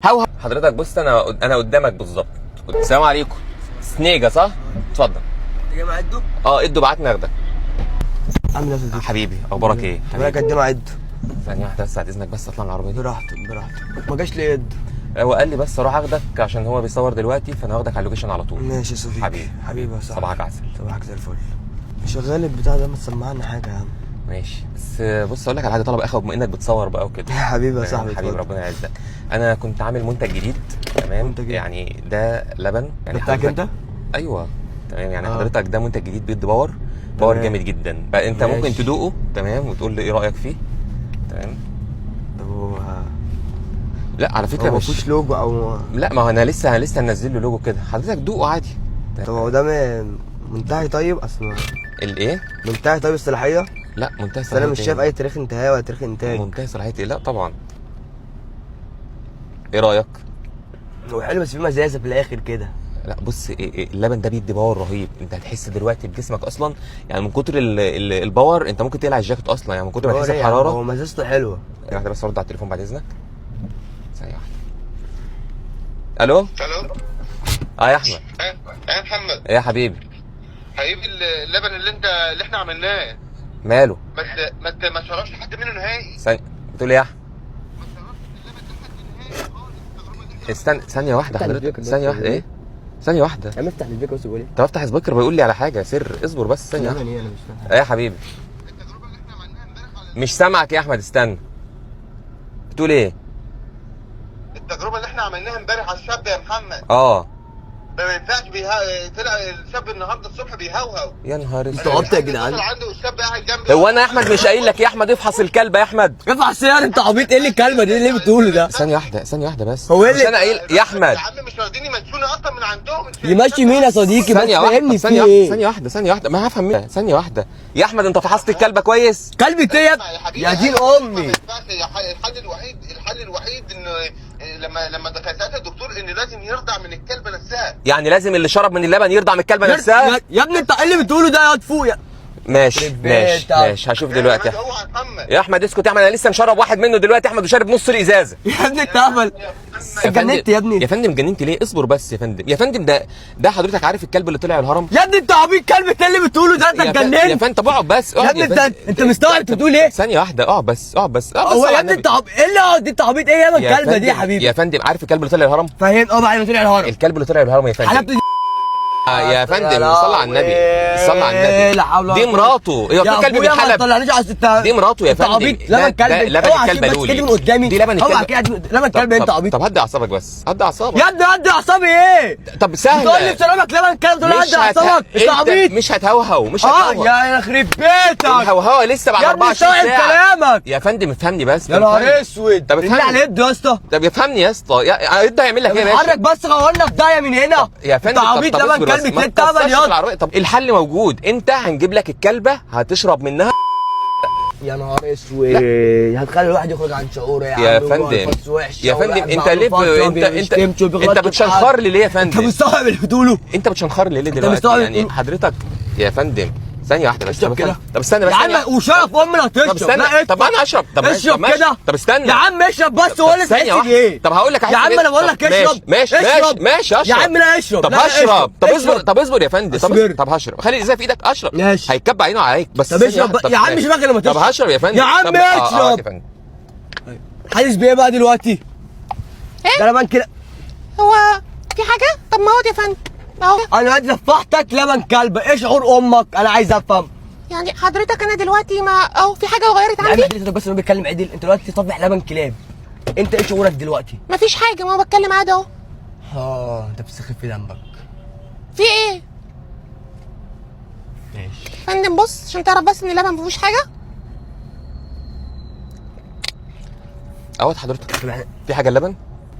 هو حضرتك بص، انا قدامك بالظبط. السلام عليكم. سنيجه صح؟ اتفضل. انت جاي مع عدو؟ اه ادو بعتني اخدك. عامل ايه يا صديقي؟ حبيبي اخبارك ايه؟ حضرتك قدام عدو. ثانية واحدة بس بعد اذنك، بس اطلع من العربية دي. براحتك براحتك. ما جاش ليه عدو؟ هو قال لي بس اروح اخدك عشان هو بيصور دلوقتي، فانا هاخدك على ال location على طول. ماشي يا صديقي. حبيبي. حبيبي يا صاحبي. صباحك عسل. صباحك زي الفل. شغال البتاع ده، ما تسمعنا حاجة يا عم. ماشي بس بص اقول لك على حاجة، طلب اخو بما انك بتصور بقى وكده. يا حبيبي يا صاحبي. حبيبي اتفضل. ربنا يعزك. انا كنت عامل منتج جديد، تمام؟ منتج ايه؟ يعني ده لبن يعني ده بتاعك حضرتك- انت؟ ايوه تمام. يعني حضرتك ده منتج جديد بيدي power power تمام. جامد جدا، فانت ممكن ماشي. تدوقه تمام وتقول لي ايه رايك فيه. تمام. طب هو لا على فكرة هو ما مش فيهوش لوجو او؟ لا ما هو انا لسه منزل له لوجو كده، حضرتك دوقه عادي. طب هو ده منتهي؟ طيب اصل الايه؟ منتهي طيب الصلاحية؟ لا منتهي بس انا مش صلاحية شايف إيه؟ اي تاريخ انتهاء ولا تاريخ انتاج. منتهي صلاحية ايه؟ لا طبعا. ايه رايك؟ هو حلو بس في مزازه في الاخر كده. لا بص إيه اللبن ده بيدي power رهيب، انت هتحس دلوقتي بجسمك اصلا، يعني من كتر ال power انت ممكن تقلع الجاكيت اصلا، يعني من كتر ما هو تحس رايق يا عم، بحرارة. هو مزازته حلوة. ثانية واحدة بس ارد على التليفون بعد اذنك. ثانية واحدة. الو. الو. اه يا احمد. اه محمد. ايه يا حبيبي؟ حبيبي اللبن اللي احنا عملناه ماله؟ ما تشربش حد منه نهائي. ثانية، بتقول ايه يا احمد؟ استنى ثانية واحدة افتح حضرتك، ال speaker بس. ثانية واحدة. ايه؟ ثانية واحدة. يا عم افتح ال speaker بس وقول ايه. طب افتح speaker بيقول لي على حاجة سر، اصبر بس ثانية واحدة. لبن ايه؟ انا مش فاهم. ايه يا حبيبي؟ مش سامعك يا احمد، استنى. بتقول ايه؟ التجربة اللي احنا عملناها امبارح على الشاب يا محمد. اه ما ينفعش. طلع الشاب النهارده الصبح بيهوهو. يا نهار انت اسود. عبط يا جدعان. عنده الشاب قاعد جنبي. هو انا يا احمد مش قايل لك يا احمد افحص الكلب يا احمد؟ ارفع السيارة انت عبيط، ايه اللي الكلمة دي اللي بتقوله ده؟ ثانية واحدة ثانية واحدة بس. هو ايه مش اللي- انا قايل يا احمد؟ يا عم مش راضيين يمشونا اصلا من عندهم. يمشي مين يا صديقي؟ بس ثانية واحدة فهمني في ثانية واحدة ايه؟ ثانية واحدة ثانية واحدة، ما هفهم مين. ثانية واحدة يا احمد، انت فحصت الكلبة كويس؟ كلب ايه يا حبيبي، يا دين ما امي؟ ينفعش. الحل الوحيد ان لما دخلت سالت الدكتور ان لازم يرضع من الكلبة نفسها. يعني لازم اللي شرب من اللبن يرضع من الكلبة نفسها؟ يا ابني انت ايه اللي بتقوله ده يا فوق يا ماشي يخرب ماشي بيتك. ماشي، هشوف دلوقتي. هو يا محمد. يا احمد اسكت يا احمد، انا لسه مشرب واحد منه دلوقتي يا احمد، وشارب نص الازازه. يا ابني انت اهبل، يا فندم- اتجننت يا ابني. يا فندم جننت ليه؟ اصبر بس يا فندم. يا فندم ده حضرتك عارف الكلب اللي طلع الهرم؟ يا ابني انت عبيط، كلب ايه اللي بتقوله ده؟ انت يا اتجننت فندم طب اقعد بس، يا اقعد. ابني انت فندم. انت مستوعب انت بتقول ايه؟ ثانية واحدة، اقعد بس اقعد بس اقعد بس. هو صل يا على ابني النبي. انت عبيط، ايه اللي اقعد؟ انت عبيط ايه يا يا الكلبة دي يا فندم- حبيبي؟ يا فندم عارف الكلب اللي طلع الهرم؟ فاهم. اه بعد ما طلع الهرم الكلب اللي طلع الهرم يا فندم. حلبت. يا فندم صلى على النبي صلى على النبي. لا حول ولا دي قوة. مراته. يا يا في كلب ابويا ما بيتحلب. تطلعنيش على انت دي مراته يا انت فندم. عبيط. لبن ده كلب لبن اوعى الكلب تسيب بس لولي. كده من قدامي. دي لبن اوعى الكلب. كده لبن كلب انت طب- عبيط. طب هدي اعصابك بس، هدي اعصابك. يا ابني هدي اعصابي ايه؟ طب سهلة. بتقول لي بشربك لبن كلب تقول لي مش هدي اعصابك؟ انت عبيط. مش هتهوهو، مش اه هتهوهو. يا يخرب بيتك الهوهوه لسه بعد يا ابني 24 استوعب ساعة. كلامك. يا فندم افهمني بس. يا طب نهار افهمني. اسود. طب بالله افهمني. على يده يا اسطى. طب افهمني يا اسطى، يا ده هيعمل لك ايه يا باشا؟ اتحرك بس غورنا في داهية من هنا. يا فندم انت عبيط. طب لبن اصبر بس، كلب ما انت هبل تكسرش ياض. العربية. طب الحل موجود، انت هنجيب لك الكلبة هتشرب منها. يا نهار اسود، هتخلي الواحد يخرج عن شعوره يا عم. يا فندم والفص وحشة يا فندم والواحد انت بعده ليه فترة انت انت بيشتمش وبيغلط انت في بتشنخر حد. لي ليه يا انت فندم؟ مستوعب اللي بتقوله؟ انت بتشنخر لي ليه دلوقتي؟ مستوعب يعني بتقوله؟ حضرتك يا فندم ثانية واحدة بس. اشرب طب كده. استنى، طب استنى بس يا ثانية. عم وشرف امي لا طب تشرب. استنى، لا طب انا اشرب. طب ماشي، اشرب طب ماشي. كده. طب استنى يا عم اشرب بس طب وقول لي ثانية تحس واحدة. بايه. طب هقول لك يا عم انا بقول لك اشرب. ماشي ماشي اشرب. ماشي اشرب. يا عم لا اشرب. طب لا هشرب. اشرب. طب اصبر، اشرب. طب اصبر يا فندم. طب اصبر. طب هشرب، خلي الازازه في ايدك اشرب. ماشي. هيتكب عينه عليك بس. طب ثانية اشرب واحدة. يا عم، ماشي. مش غير لما طب تشرب. هشرب يا فندم. يا عم طب- اشرب. يا فندم. حاسس بايه بقى دلوقتي؟ ايه؟ ده لبن كده. هو في حاجة؟ طب ما هو يا فندم اهو. انا دلوقتي لفحتك لبن كلب، ايه شعور امك؟ انا عايز افهم. يعني حضرتك انا دلوقتي ما اهو في حاجة اتغيرت يا عم عندي؟ عدل بس، انا بيتكلم عدل. انت دلوقتي طافح لبن كلاب، انت ايه شعورك دلوقتي؟ مفيش حاجة، ما هو بتكلم عادي اهو. اه انت بتسخف في دمك. في ايه؟ ماشي فندم بص عشان تعرف بس ان اللبن مفيهوش حاجة. اهوت حضرتك في حاجة اللبن؟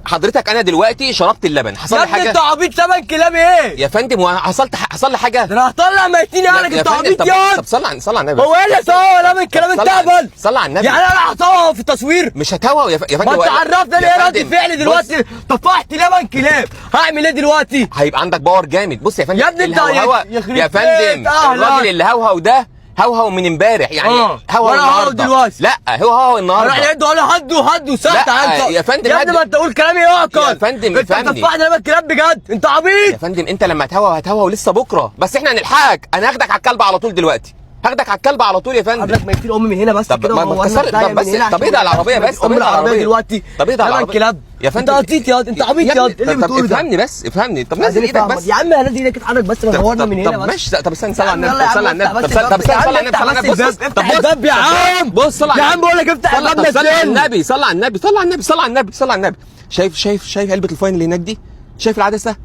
حضرتك انا دلوقتي شربت اللبن، حصل يا لي ابني حاجة؟ انت عبيط، لبن كلاب ايه؟ يا فندم وحصلت حصل لي حاجة؟ ده انا هطلع ميتين اهلك. يا انت فندم، عبيط طب ياض. طب صلى على صلى على النبي. هو ايه اللي صور لبن كلاب؟ انت صلى على- اهبل. صلى على النبي. يعني انا هصور في التصوير؟ مش هتهوى يا فندم. ما انت عرفت انا يا ايه رد فندم، فعلي بص، دلوقتي؟ طفحت لبن كلاب، هعمل ايه دلوقتي؟ هيبقى عندك power جامد. بص يا فندم يا ابني انت الهوهوة- يخرب يا فندم بيت اهلك. الراجل اللي هوهو ده هوهو من امبارح يعني. هوهو وأنا هوهو النهارده. دلوقتي. لا هو هوهو النهارده. هروح لعيد ولا هدوا ساعة. لا، يا فندم، يا ابني ما انت قول كلامي يعقل. يا فندم، انت افهمني. بتدفعني لبن كلاب بجد، انت عبيط يا فندم انت لما هتهوى هتهوى ولسه بكره، بس احنا هنلحقك. انا هاخدك على الكلب على طول دلوقتي، هاخدك على الكلب على طول يا فندم. قبلك ما يقتل امي من هنا بس طب كده. ما تكسر. طب بس، طب ايه ده على العربية بس، طب ام العربية دلوقتي. طب ايه ده على لبن العربية كلاب يا فندم. انت قطيط يا انت عبيط يا ايه اللي طب بتقوله ده؟ افهمني بس، افهمني. طب نزل عايزين ايدك نفهمك. بس. يا عم هنزل ايدك اتحرك بس، ما غورنا من هنا طب بس. ماشي. طب استنى، صلي على النبي. يلا يا طب صلي عم على النبي. افتح طب بس طب استنى، الباب. صلي على النبي، صلي على النبي. بص افتح طب بص الباب يا عم. بص صلي على يا عم النبي. بقول لك افتح الباب. طب صلي على نزلني. النبي، صلي على النبي، صلي على النبي، صلي على النبي، صلي على النبي. شايف شايف شايف علبة الفاين اللي هناك دي؟ شايف العدسة؟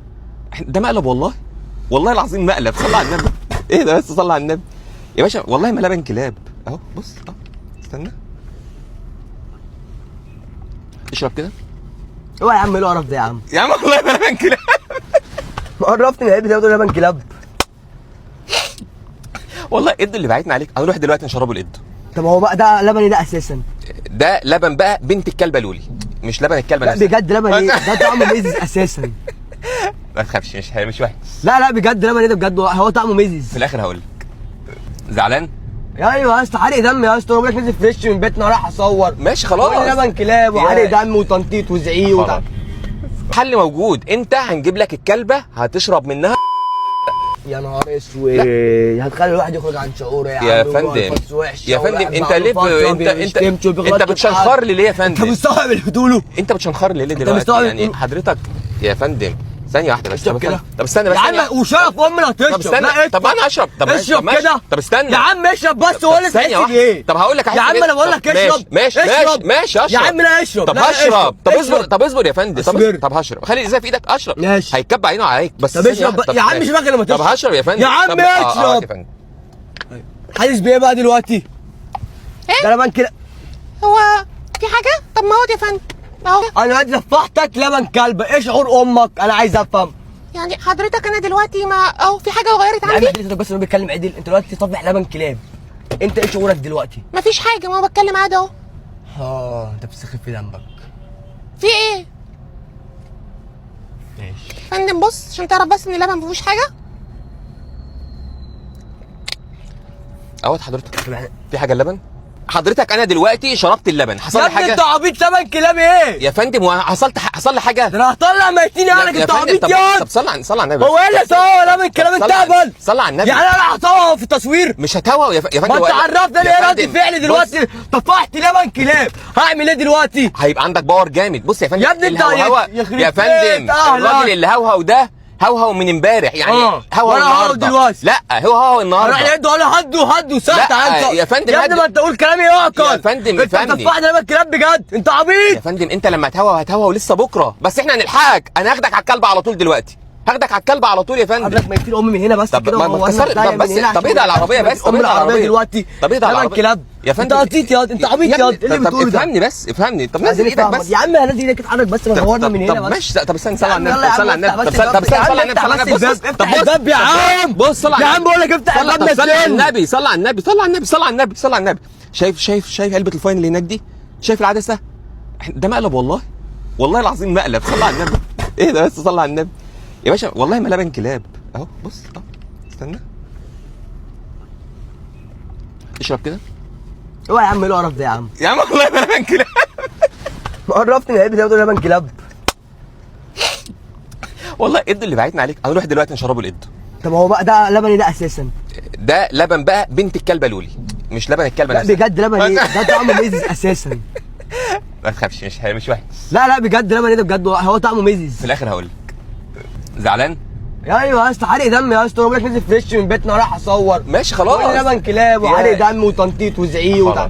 ده مقلب والله، والله العظيم مقلب. صلي على النبي. ايه ده بس، صلي على النبي يا باشا. والله ما لبن كلاب اهو. بص اهو، استنى اشرب كده. اوعى يا عم، ايه القرف ده يا عم؟ يا عم والله ما لبن كلاب. ما قرفتني من علبة لبن كلاب. والله القد اللي بعتنا عليك هنروح دلوقتي نشربه القد. طب هو بقى ده لبن ايه ده اساسا؟ ده لبن بقى بنت الكلبة لولي، مش لبن الكلبة لا نفسها. بجد لبن ايه ده؟ طعمه ميزز اساسا. ما تخافش، مش وحش. لا لا بجد لبن ايه ده بجد؟ هو طعمه ميزز. في الاخر هقول لك. زعلان؟ ايوه يا اسطى، حرق دم يا اسطى. بقول لك نزل fresh من بيتنا رايح اصور. ماشي خلاص. لبن كلاب وحرق دم وتنطيط وزعيق وتع... حل موجود. انت هنجيب لك الكلبة هتشرب منها. يا نهار اسود، هتخلي الواحد يخرج عن شعوره يا عم. يا فندم، يا فندم انت ليه انت انت انت بتشنخر لي ليه يا فندم؟ انت مستوعب اللي بتقوله؟ انت بتشنخر لي ليه دلوقتي يعني حضرتك يا فندم؟ ثانية واحدة بس. اشرب كده. طب استنى بس يا عم، وشرف امي لا تشرب. طب استنى، طب انا اشرب. طب اشرب كده. طب استنى يا عم، اشرب بس وقول لي تحس بايه. طب هقول لك يا عم، انا بقول لك اشرب. ماشي ماشي ماشي، اشرب يا عم. لا اشرب. طب هشرب. طب اصبر، طب اصبر يا فندم. طب طب هشرب، خلي الازازه في ايدك اشرب. ماشي. هيتكب عينه عليك بس. طب اشرب يا عم، مش باغي لما تشرب. طب هشرب يا فندم. يا عم اشرب. حاسس بايه بقى دلوقتي؟ ده لبن كده. هو في حاجة؟ طب ما هو يا فندم اهو. انا دلوقتي لفحتك لبن كلب، ايه شعور امك؟ انا عايز افهم. يعني حضرتك انا دلوقتي ما اهو في حاجة اتغيرت عندي؟ يا عم بس انا بتكلم عدل، انت دلوقتي صفح لبن كلاب، انت ايه شعورك دلوقتي؟ مفيش حاجة، ما هو بتكلم عادي اهو. انت بتسخف في دمك. في ايه؟ ماشي فندم، بص عشان تعرف بس ان اللبن مفيهوش حاجة. اهوت حضرتك في حاجة اللبن؟ حضرتك انا دلوقتي شربت اللبن، حصل لي حاجة؟ يا ابني انت عبيط، لبن كلاب ايه؟ يا فندم وحصلت حصل لي حاجة؟ ده انا هطلع ميتين اهلك، انت عبيط يا طب صلي على النبي. هو ايه اللي سوا لبن كلاب؟ انت اهبل. صلي على النبي. يعني انا هتهوى في التصوير؟ مش هتهوى يا فندم. ما انت عرفني ايه رد فعلي دلوقتي؟ طفحت لبن كلاب، هعمل ايه دلوقتي؟ هيبقى عندك power جامد. بص يا فندم، يا ابني انت يا فندم الراجل اللي هوهو ده هوهو من امبارح يعني. هوهو النهارده دلوقتي. لا هو هوهو النهارده. هروح لعيد ولا هدوا ساعة. يا فندم، يا ابني ما انت قول كلامي يعقل. يا فندم انت بتدفعني لبن كلاب بجد، انت عبيط يا فندم. انت لما هتهوى هتهوى ولسه بكره، بس احنا هنلحقك. انا هاخدك على الكلب على طول دلوقتي، هاخدك على الكلب على طول يا فندم. قبلك ما يقتل امي من هنا بس طب كده. ما تكسر. طب بس، طب ايه ده على العربية بس، طب ام العربية دلوقتي. طب ايه ده على العربية كلاب يا فندم. انت قطيط يا انت عبيط يا ايه اللي بتقوله ده؟ افهمني بس، افهمني. طب نزل ايدك بس يا عم، هنزل ايدك اتحرك بس، ما غورنا من هنا طب بس. ماشي. طب استنى، صلي على النبي، صلي على النبي. طب استنى، صلي على النبي، صلي على النبي. بص افتح الباب يا عم. بص صلي يا عم، بقول لك افتح الباب. صلي على النبي، صلي على النبي، صلي على النبي، صلي على النبي، صلي على النبي. شايف شايف شايف علبة الفاين اللي هناك دي؟ شايف العدسة؟ ده مقلب والله، والله العظيم مقلب. صلي على النبي. ايه ده بس، صلي على النبي يا باشا. والله ما لبن كلاب اهو. بص اهو، استنى اشرب كده. اوعى يا عم، ايه القرف ده يا عم؟ يا عم والله ما لبن كلاب. ما قرفتني من علبة لبن كلاب. والله القد اللي بعتنا عليك هنروح دلوقتي نشربه القد. طب هو بقى ده لبن ايه ده اساسا؟ ده لبن بقى بنت الكلبة لولي، مش لبن الكلبة لا نفسها. بجد لبن ايه ده؟ طعمه ميزز اساسا. ما تخافش، مش وحش. لا لا بجد لبن ايه ده بجد؟ هو طعمه ميزز. في الاخر هقول لك. زعلان؟ ايوه يا اسطى، حرق دم يا اسطى. بقول لك نزل fresh من بيتنا رايح اصور. ماشي خلاص. لبن كلاب وحرق دم وتنطيط وزعيق وتع...